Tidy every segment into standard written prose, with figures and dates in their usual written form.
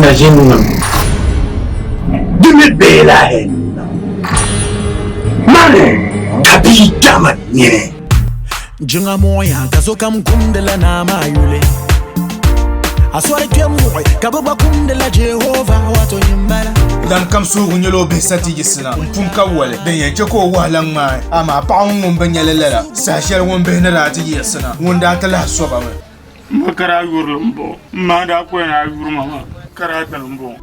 na ʒi n-niŋ, di mi bee lahi n-niŋ. Mani ka bia dama nini. Jiŋa muɣiya ka sokam kumdila naa maa yuli. A sɔri kpe m-muɣi ka bɛ gba kumdila Jehova, wato nyin bala. Dan kam suhigu nyɛla o bihi sa ti yiɣisina m-pun ka wali din yɛn chɛ ka o wahala ŋmaai, amaa paɣa ŋɔ ŋun bi nya li lala. Saha shɛli ŋun bihi ni daa ti yiɣisina, ŋun daa ti lahi soba mi. M ma ka daa yurili m-bɔŋɔ. M ma daa kɔya ni a yuri ma maa ka daa dini m-bɔŋɔ.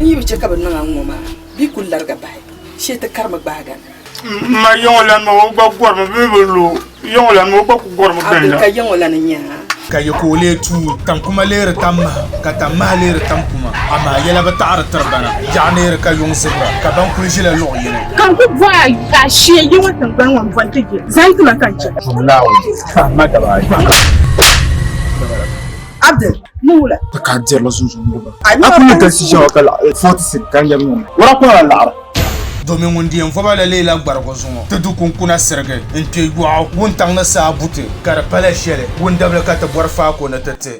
N yi bi chɛ ka bɛ niŋ a ŋ-ŋɔ maa, bɛ yi kul lariga bahi, shee ti karimi gbaagi a na. M ma yiŋɔ lan maa o gba gɔrimi bee bi lu o yiŋɔ lan maa o gba ku gɔrimi Abdul ginda. ka yiŋɔ lan n-nyɛ a. Ka yi ka o lee tuui, taŋkuma leeri tam maha, ka tam maha leeri tam kuma, amaa yɛla bi taɣiri tiri bana. Biɛɣu neeri ka yuŋ zibira, ka ban kuli ʒila luɣ yini. Ka n ku bɔhi a a shee yi ŋɔ tiŋgbani ŋɔ m-bɔni ti je, zaŋ ti ma ka n chɛ. Tum Naawuni, kpahimma daba ayi. Abdul, ni wula? Ti ka dirila zunzun ni ba. A kuli galisi ʒiya ka laɣiri 46 ka n yɛbi ŋɔ maa. O daa kpuɣila laɣiri. Domin ŋun di yɛn voba la leela gbarigu zuŋɔ. Ti du kunkuna sirigi n-kpe yɔɣu wuntaŋ ni saa buti ka di pala shɛli wundabili ka ti bɔri faako ni ti ti.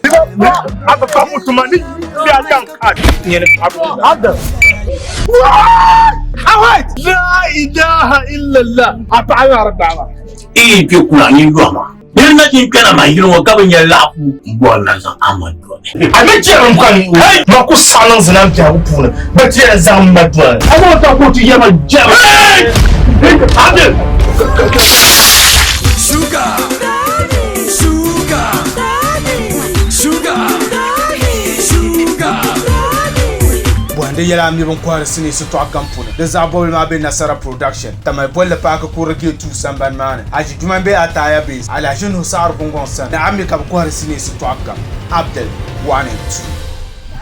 Yi kpe kuna ni yɔɣu maa. Niri na ti kpɛna ma yili ŋɔ ka bi nya laɣifu m-bɔri na zaŋ a ma doli. A ni chɛ n kani ma ku saɣi niŋ zina m biɛhigu puuni, bɛ ti yɛn zaŋ m ma doli. A zaŋ ta ka o ti yɛri ma jɛma. Abdul! Sugar, sugar, sugar, sugar. Bɔhindi yɛla a mi bin kɔhiri sinii sitɔɣu kam puuni. Di zaɣ bɔbili maa be Nasara Production, Tamale bolli paaki kurili gate 2 sambani maa ni. Aji Juma m-be Ataya Base, Alhaji Nuhu Saɣiri Gungɔŋ sani ni a mi ka bɛ kɔhiri sinii sitɔɣu kam. Abdul, 1 and 2.